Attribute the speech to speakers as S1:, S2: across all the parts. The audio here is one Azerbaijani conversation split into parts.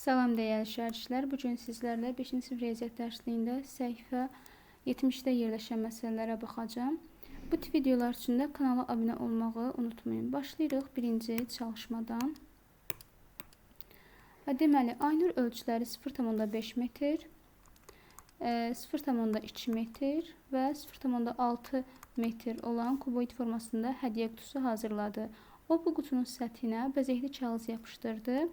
S1: Salam dəyərli şagirdlər. Bu gün sizlərlə 5-ci sinif riyaziyyat dərsliyində səhifə 70-də yerləşən məsələlərə baxacağam. Bu tip videolar üçün də kanala abunə olmağı unutmayın. Başlayırıq birinci çalışmadan. Deməli, Aynur ölçüləri 0,5 metr, 0,2 metr və 0,6 metr olan kuboid formasında hədiyyə qutusu hazırladı. O, bu qutunun səthinə bəzəkli kağız yapışdırdı.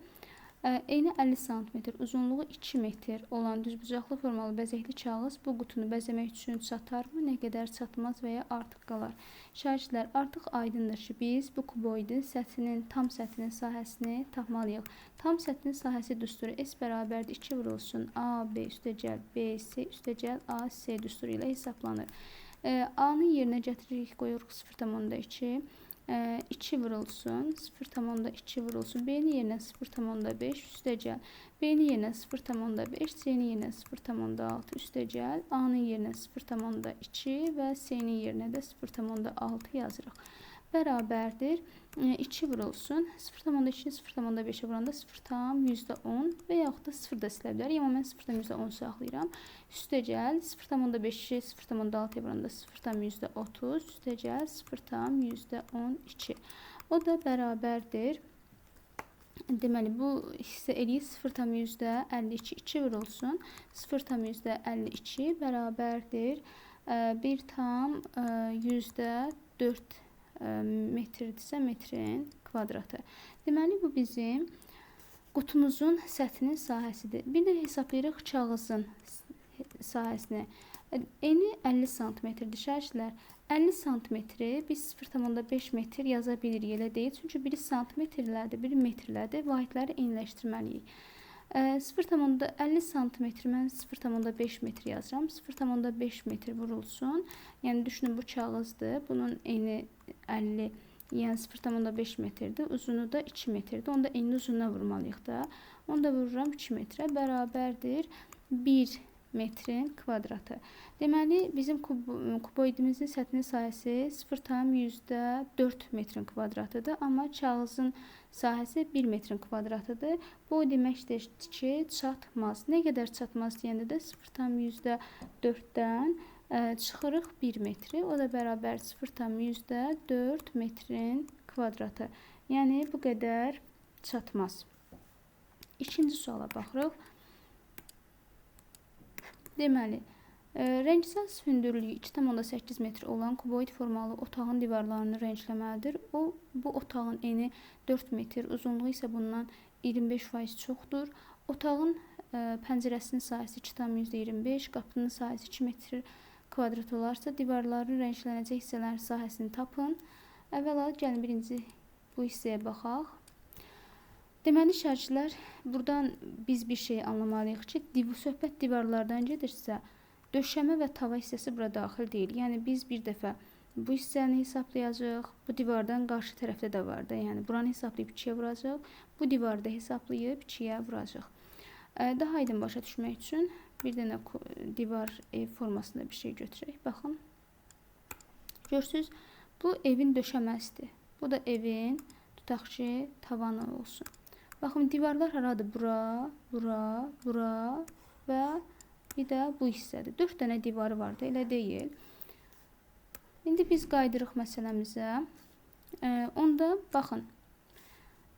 S1: Eni 50 sm, uzunluğu 2 metr olan düzbucaqlı formalı bəzəkli kağız bu qutunu bəzəmək üçün çatarmı, nə qədər çatmaz və ya artıq qalar? Şagirdlər, artıq aydındır ki, biz bu kuboidin səthinin, tam səthinin sahəsini tapmalıyıq. Tam səthinin sahəsi düsturu S bərabərdir 2 vurulsun A, B üstəgəl B, C üstəgəl A, C düsturu ilə hesablanır. A-nın yerinə gətiririk, qoyuruq 0,2. 2 vurulsun, 0,2 vurulsun, B-nin yerinə 0,5 üstəgəl, B-nin yerinə 0,5, C-nin yerinə 0,6 üstəgəl, A-nın yerinə 0,2 və C-nin yerinə də 0,6 yazırıq. Bərabərdir 2 vurulsun, 0,2-ni 0,5-ə vuranda 0,10 və yaxud da 0 da silə bilərik. Amma mən 0,10 saxlayıram. Üstəgəl 0,5-i 0,6-ya vuranda 0,30, üstəgəl 0,12. O da bərabərdir. Deməli, bu hissə eləyir 0,52, 2 vurulsun, 0,52 bərabərdir 1,4 metrdirsə metrin kvadratı. Deməli, bu bizim qutumuzun səthinin sahəsidir. Bir də hesablayırıq kağızın sahəsini. Eni 50 sm-dir şagirdlər. 50 sm-i biz 0,5 metr yaza bilirik, elə deyil. Çünki biri santimetrlərdir, biri metrlərdir. Vahidləri eyniləşdirməliyik. 0,50 sm mən 0,5 metr yazıram. 0,5 metr vurulsun. Yəni düşünün, bu kağızdır. Bunun eni 50, yəni 0,5 metrdir. Uzunu da 2 metrdir. Onu da enini uzununa vurmalıyıq da. Onu da vururam 2 metrə. Bərabərdir 1 metrin kvadratı. Deməli, bizim kuboidimizin səthinin sahəsi 0,4 metrin kvadratıdır. Amma kağızın sahəsi 1 metrin kvadratıdır. Bu o deməkdir ki, çatmaz. Nə qədər çatmaz deyəndə də 0,4-dən çıxırıq 1 metri. O da bərabər 0,4 metrin kvadratı. Yəni, bu qədər çatmaz. İkinci suala baxırıq. Deməli, rəngsaz hündürlüyü 2,8 metr olan kuboid formalı otağın divarlarını rəngləməlidir. O, bu otağın eni 4 metr, uzunluğu isə bundan 25% çoxdur. Otağın pəncərəsinin sahəsi 2,25, qapının sahəsi 2 metr kvadrat olarsa, divarların rənglənəcək hissələrin sahəsini tapın. Əvvəla, gəlin birinci bu hissəyə baxaq. Deməli, şagirdlər, buradan biz bir şey anlamalıyıq ki, söhbət divarlardan gedirsə, döşəmə və tava hissəsi bura daxil deyil. Yəni, biz bir dəfə bu hissəni hesablayacağıq, bu divardan qarşı tərəfdə də var da, yəni buranı hesablayıb 2-yə vuracaq, bu divarı da hesablayıb 2-yə vuracaq. Daha aydın başa düşmək üçün bir dənə divar ev formasında bir şey götürək. Baxın, görürsünüz, bu evin döşəməsidir. Bu da evin, tutaq ki, tavanı olsun. Baxın, divarlar haradır? Bura, bura, bura və bir də bu hissədir. 4 dənə divarı vardı, elə deyil. İndi biz qayıdırıq məsələmizə. Onda baxın,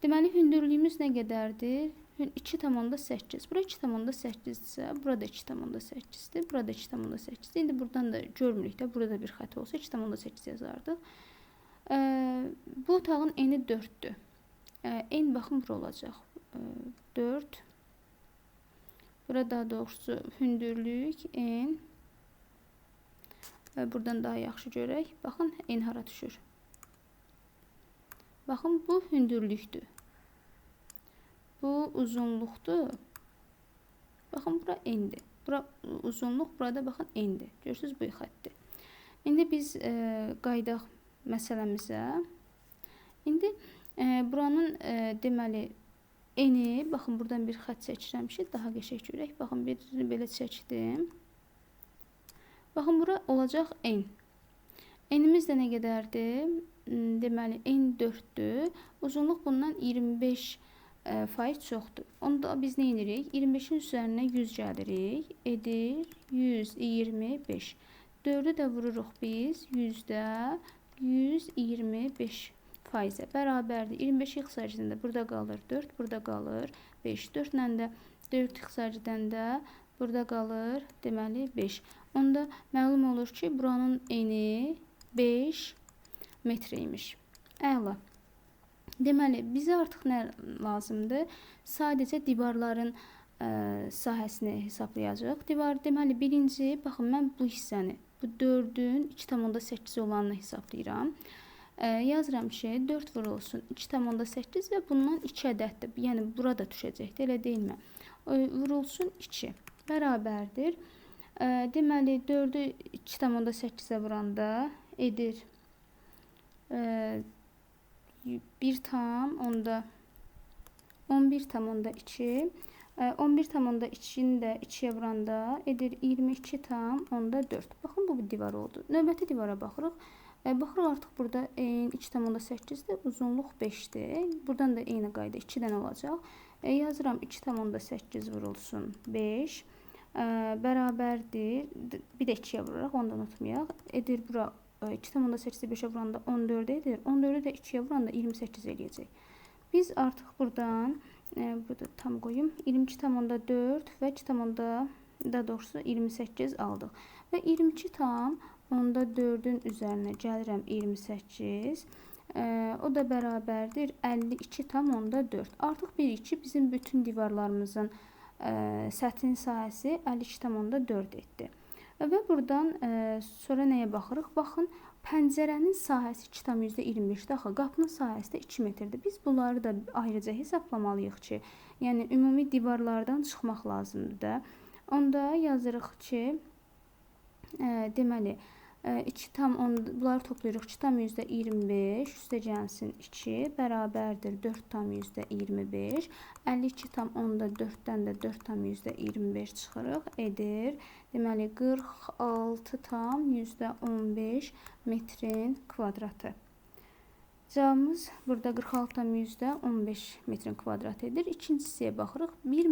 S1: deməli, hündürlüyümüz nə qədərdir? 2,8. Bura 2,8-dirsə, burada 2,8-dir, burada 2,8-dir. İndi buradan da görmürük də, burada bir xətt olsa 2,8 yazardıq. Bu otağın eni 4-dür. En baxın bura olacaq. 4. Bura daha doğrusu hündürlük en. Buradan daha yaxşı görək. Baxın, en hara düşür. Baxın, bu hündürlükdür. Bu uzunluqdur. Baxın, bura endir. Bura uzunluq, burada baxın endir. Görürsünüz, bu xətdir. İndi biz qayıdaq məsələmizə. İndi buranın deməli eni, baxın buradan bir xətt çəkirəm ki, daha qəşəng görək. Baxın, birini belə çəkdim. Baxın, bura olacaq en. Enimiz də nə qədərdir? Deməli, en 4-dür. Uzunluq bundan 25 faiz çoxdur. Onda biz nə edirik? 25-in üzərinə 100 gəlirik. Edir 125. 4-ü də vururuq biz %125 faizə bərabərdir. 25 ixtisar edəndə burada qalır 4, burada qalır 5. 4 ilə də 4 ixtisar edəndə burada qalır, deməli 5. Onda məlum olur ki, buranın eni 5 metr imiş. Əla. Deməli, bizə artıq nə lazımdır? Sadəcə divarların sahəsini hesablayacağıq. Divar, deməli, birinci, baxın, mən bu hissəni, bu 4-ün 2,8 olanını hesablayıram. Yazıram ki, 4 vurulsun 2,8 və bundan 2 ədəddir. Yəni, burada düşəcəkdir, elə deyilmi? Vurulsun 2 bərabərdir. Deməli, 4-ü 2,8-ə vuranda edir 11,2. 11,2-ni də 2-yə vuranda edir 22,4. Baxın, bu bir divar oldu. Növbəti divara baxırıq. Baxırıq, artıq burada en 2,8-dir, uzunluq 5-dir. Buradan da eyni qayda 2 dənə olacaq. Yazıram 2,8 vurulsun 5 bərabərdir. Bir də 2-yə vuraraq, onu da unutmayaq. Edir bura 2,8-i 5-ə vuranda 14 edir. 14-ü də 2-yə vuranda 28 eləyəcək. Biz artıq buradan, burada tam qoyum, 22,4 və 2,28 aldıq. Və 22,4-ün üzərinə gəlirəm 28. O da bərabərdir 52,4. Artıq bilirik ki, bizim bütün divarlarımızın səthinin sahəsi 52,4 etdi. Və buradan sonra nəyə baxırıq? Baxın, pəncərənin sahəsi 2,25-dir, axı qapının sahəsi də 2 metrdir. Biz bunları da ayrıca hesablamalıyıq ki, yəni ümumi divarlardan çıxmaq lazımdır da. Onda yazırıq ki, deməli, 2,10, bunları toplayırıq. 2,25 üstə gəlsin 2 bərabərdir 4,25. 52,4-dən də 4,25 çıxırıq. Edir. Deməli, 46,15 metrin kvadratı. Cavabımız burada 46,15 metrin kvadratı edir. İkinci hissəyə baxırıq. 1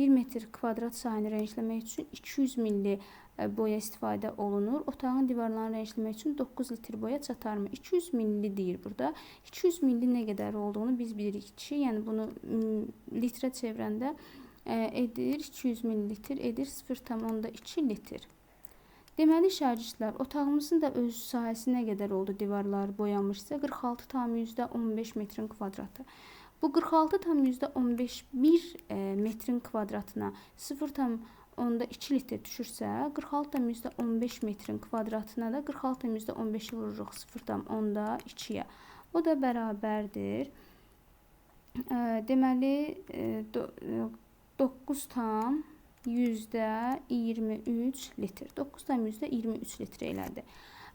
S1: metr kvadrat sahəni rəngləmək üçün 200 milli boya istifadə olunur. Otağın divarlarını rəngləmək üçün 9 litr boya çatarmı? 200 milli deyir burada. 200 milli nə qədər olduğunu biz bilirik ki, yəni bunu litrə çevirəndə edir 200 millilitr edir 0,2 litr. Deməli, şagirdlər, otağımızın da öz sahəsi nə qədər oldu divarlar boyanmışsa? 46,15 metrin kvadratı. Bu 46,15 1 metrin kvadratına 0,2 litr düşürsə, 46,15 metrin kvadratına da 46,15-i vururuq 0,2-yə. O da bərabərdir. Deməli, 9,23 litr. 9,23 litr elədi.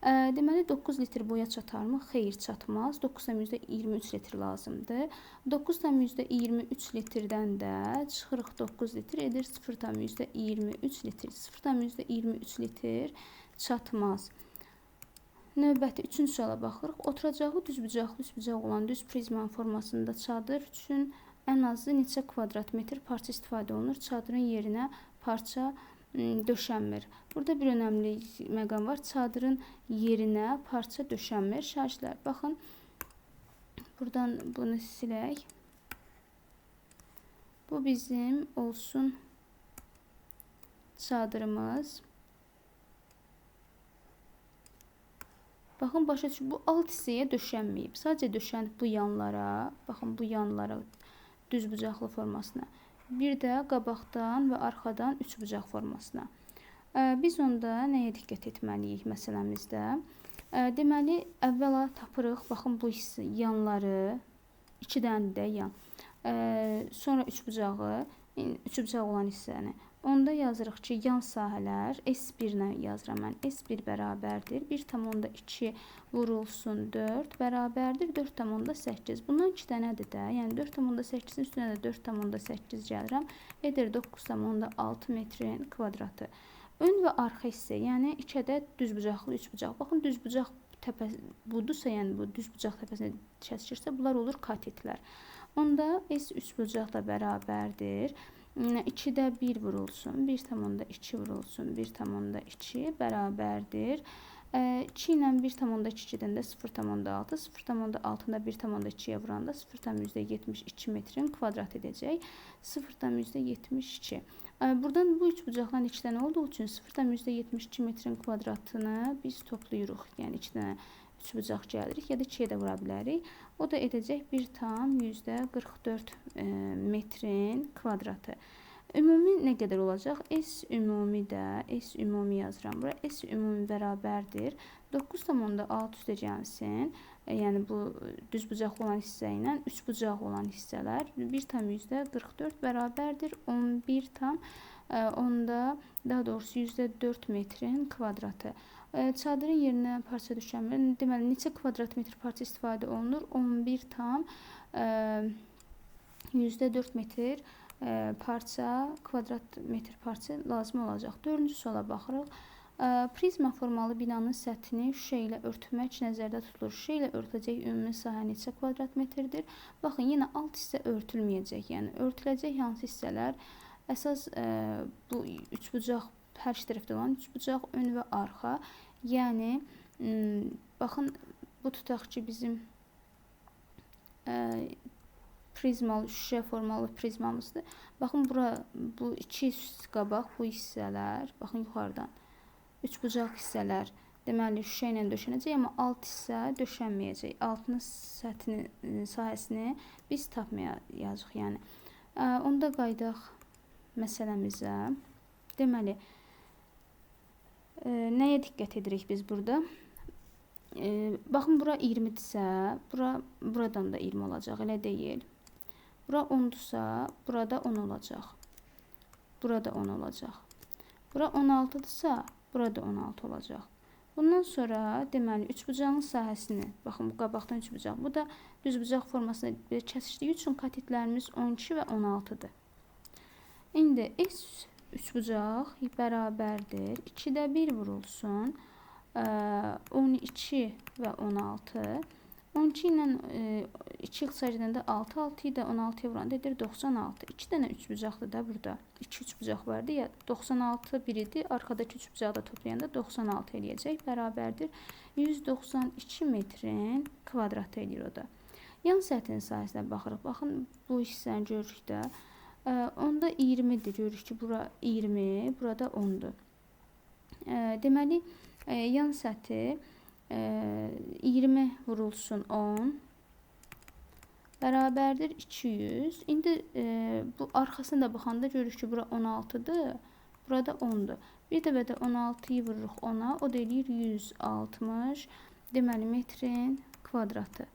S1: Deməli, 9 litr boya çatarmı? Xeyr, çatmaz. 9,23 litr lazımdır. 9,23 litrdən də çıxırıq 9 litr edir 0,23 litr. 0,23 litr çatmaz. Növbəti 3-cü suala baxırıq. Oturacağı düzbucaqlı üçbucaq olan düz prizmanın formasında çadır üçün ən azı neçə kvadrat metr parça istifadə olunur? Çadırın yerinə parça döşənmir. Burada bir önəmli məqam var. Çadırın yerinə parça döşənmir. Şagirdlər, baxın, buradan bunu silək. Bu bizim olsun çadırımız. Baxın, başa düşün, bu alt hissəyə döşənməyib. Sadəcə döşənib bu yanlara, baxın, bu yanlara düzbucaqlı formasına. Bir də qabaqdan və arxadan üçbucaq formasına. Biz onda nəyə diqqət etməliyik məsələmizdə? Deməli, əvvəla tapırıq, baxın, bu hissə yanları, 2 dənə də yan. Sonra üçbucağı, üçbucaq olan hissəni. Onda yazırıq ki, yan sahələr S1 ilə yazıram mən. S1 bərabərdir 1,2 vurulsun 4 bərabərdir 4,8. Bundan 2 dənədir də. Yəni 4,8-in üstünə də 4,8 gəlirəm. Edir 9,6 metrin kvadratı. Ön və arxa hissə, yəni 2 ədəd düzbucaqlı üçbucaq. Baxın, düzbucaq təpəsi budursa, yəni bu düzbucaq təpəsinə kəsişirsə, bunlar olur katetlər. Onda S üçbucaq da bərabərdir. 2-də 1 vurulsun, 1,2 vurulsun, 1,2 bərabərdir. 2 ilə 1,2 gedəndə 0,6, 0,6-da 1,2-yə vuranda 0,72 metrin kvadratı edəcək. 0,72. Buradan bu üçbucaqdan 2 dənə olduğu üçün 0,72 metrin kvadratını biz toplayırıq. Yəni 2 dənə üçbucaq gəlirik ya da 2-yə də vura bilərik. O da edəcək 1,44 metrin kvadratı. Ümumi nə qədər olacaq? S ümumi də, S ümumi yazıram bura. S ümumi bərabərdir. 9,6 üstə gəlsin. Yəni bu düzbucaqlı olan hissə ilə üçbucaq olan hissələr 1,44 bərabərdir. 11 tam onda daha doğrusu 4% metrin kvadratı. Çadırın yerinə parça düşənmir. Deməli neçə kvadrat metr parça istifadə olunur? 11 tam 4% metr parça, kvadrat metr parça lazım olacaq. Dördüncü suala baxırıq. Prizma formalı binanın səthini şüşə ilə örtmək nəzərdə tutulur. Şüşə ilə örtüləcək ümumi sahə neçə kvadrat metrdir? Baxın, yenə alt hissə örtülməyəcək. Yəni örtüləcək hansı hissələr? Əsas bu üçbucaq, hər iki tərəfdə olan üçbucaq, ön və arxa. Yəni baxın, bu tutaq ki, bizim prizmalı, şüşə formalı prizmamızdır. Baxın, bura, bu iki qabaq, bu hissələr, baxın yuxarıdan üçbucaq hissələr, deməli şüşə ilə döşənəcək, amma alt hissə döşənməyəcək. Altının səthini, sahəsini biz tapmayacağıq. Yəni onda qayıdaq məsələmizə. Deməli, nəyə diqqət edirik biz burada? Baxın, bura 20-dirsə, buradan da 20 olacaq, elə deyil. Bura 10-dursa, burada 10 olacaq. Burada 10 olacaq. Bura 16-dırsa, burada 16 olacaq. Bundan sonra, deməli, üçbucağın sahəsini, baxın, bu qabaqdan üçbucaq, bu da düzbucaq formasında kəsişdiyi üçün katetlərimiz 12 və 16-dır. İndi S üçbucaq bərabərdir. 2-də 1 vurulsun, 12 və 16. 12 ilə 2 ixtisar edəndə 6, 6-yı da 16-ya vuranda edir 96. 2 dənə üçbucaqdır da burada. 2 üçbucaq vardı. Ya 96 biridir. Arxadakı üçbucağı da toplayanda 96 eləyəcək. Bərabərdir. 192 metrin kvadratı eləyir o da. Yan səthinin sahəsinə baxırıq. Baxın, bu hissəni görürük də. Onda 20-dir. Görürük ki, bura 20, burada 10-dur. Deməli, yan səthi 20 vurulsun 10 bərabərdir 200. İndi bu arxasına da baxanda görürük ki, bura 16-dır, burada 10-dur. Bir dəfə də 16-yı vururuq 10-a, o da eləyir 160, deməli metrin kvadratı.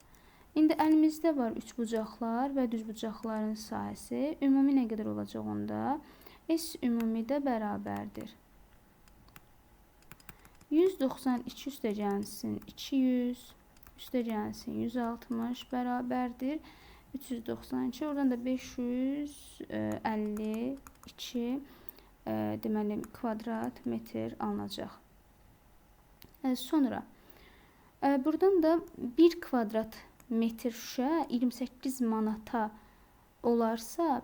S1: İndi əlimizdə var üçbucaqlar və düzbucaqların sahəsi. Ümumi nə qədər olacaq onda? S ümumi də bərabərdir. 192 üstə gəlsin 200, üstə gəlsin 160 bərabərdir 392. Oradan da 552 deməli kvadrat metr alınacaq. Sonra buradan da 1 kvadrat metr şüşə 28 manata olarsa,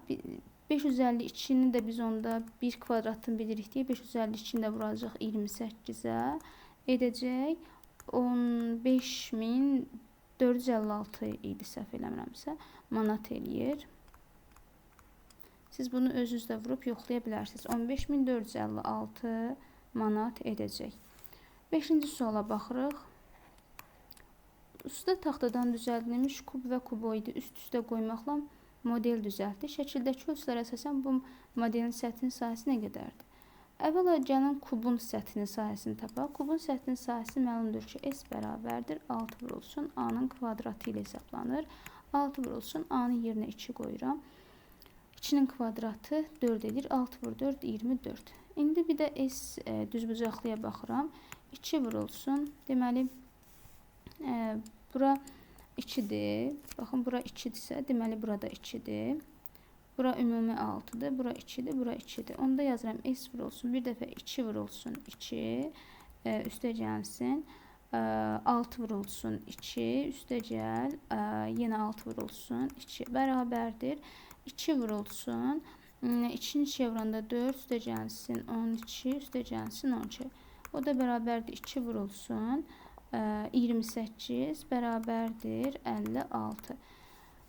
S1: 552-ni də biz onda 1 kvadratını bilirik deyə 552-ni də vuracaq 28-ə, edəcək 15.456 idi səhv eləmirəmsə, manat eləyir. Siz bunu özünüz də vurub yoxlaya bilərsiniz. 15.456 manat edəcək. 5-ci suala baxırıq. Usta taxtadan düzəldilmiş kub və kuboidi üst-üstə qoymaqla model düzəltdi. Şəkildəki ölçülərə əsasən bu modelin səthinin sahəsi nə qədərdir? Əvvəla gəlin kubun səthinin sahəsini tapaq. Kubun səthinin sahəsi məlumdur ki, S bərabərdir 6 vurulsun A-nın kvadratı ilə hesablanır. 6 vurulsun A-nın yerinə 2 qoyuram. 2-nin kvadratı 4 edir. 6 vur 4, 24. İndi bir də S düzbucaqlıya baxıram. 2 vurulsun. Deməli, bura 2-dir. Baxın, bura 2-dirsə, deməli, burada 2-dir. Bura ümumi 6-dır, bura 2-dir, bura 2-dir. Onda yazıram S vurulsun, bir dəfə 2 vurulsun 2, üstə gəlsin. 6 vurulsun 2, üstəgəl yenə 6 vurulsun 2 bərabərdir. 2 vurulsun, 2-ni 2-yə vuranda 4, üstəgəlsin 12, üstəgəlsin 12. O da bərabərdir 2 vurulsun, 28 bərabərdir 56.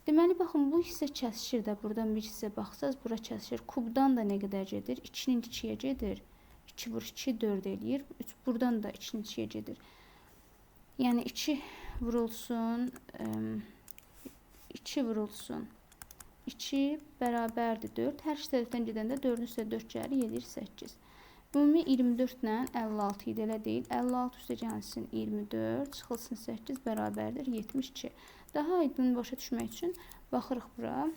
S1: Deməli, baxın, bu hissə kəsişir də. Buradan bir hissə baxsaz, bura kəsişir. Kubdan da nə qədər gedir? 2-nin 2-yə gedir. 2 vur 2, 4 eləyir. 3, buradan da 2-nin 2-yə gedir. Yəni 2 vurulsun, 2 vurulsun, 2 bərabərdir 4. Hər iki tərəfdən gedəndə 4-ün üstə 4 gəlir, eləyir 8. Ümumi 24 ilə 56 idi, elə deyil. 56 üstə gəlsin 24, çıxılsın 8 bərabərdir 72. Daha aydın başa düşmək üçün baxırıq bura.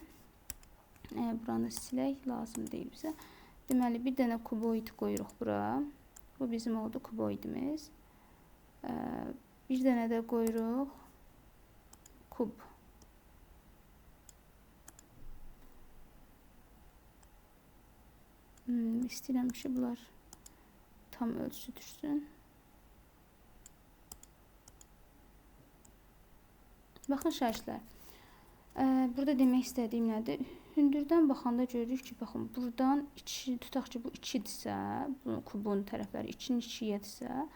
S1: Buranı silək, lazım deyil bizə. Deməli, bir dənə kuboid qoyuruq bura. Bu bizim oldu kuboidimiz. Bir dənə də qoyuruq kub. İstəyirəm ki, bunlar tam ölçüsü düşsün. Baxın şərtlər. Burada demək istədiyim nədir? Hündürdən baxanda görürük ki, baxın, buradan 2, tutaq ki, bu 2-dirsə, bu kubun tərəfləri 2-nin 2-yədirsə,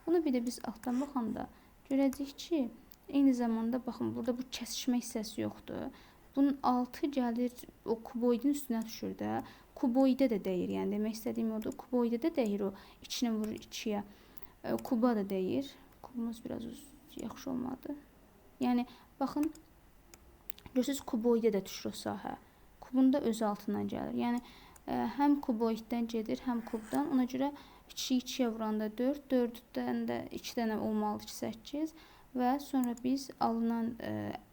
S1: bunu bir də biz altdan baxanda görəcəyik ki, eyni zamanda baxın, burada bu kəsişmə hissəsi yoxdur. Bunun altı gəlir, o kuboidin üstünə düşür də, kuboidə də dəyir. Yəni, demək istədiyim odur, kuboidə də dəyir o, 2-ni vurur 2-yə, kuba da dəyir. Kubumuz biraz yaxşı olmadı. Yəni, baxın, görürsünüz, kuboidə də düşür o sahə. Kubun da öz altından gəlir. Yəni, həm kuboiddən gedir, həm kubdan. Ona görə 2-yi 2-yə vuranda 4, 4-dən də 2 dənə olmalıdır ki, 8 və sonra biz alınan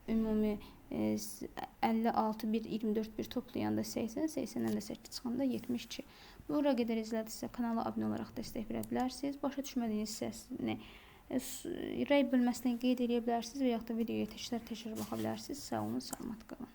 S1: ümumi 56, 1, 24, 1 toplayanda 80, 80-dən də 8 çıxanda 72. Bura qədər izlədisə kanala abunə olaraq dəstək verə bilərsiniz. Başa düşmədiyiniz hissəsini rəy bölməsindən qeyd edə bilərsiniz və yaxud da videoya təkrar baxa bilərsiniz. Sağ olun, salamat qalın.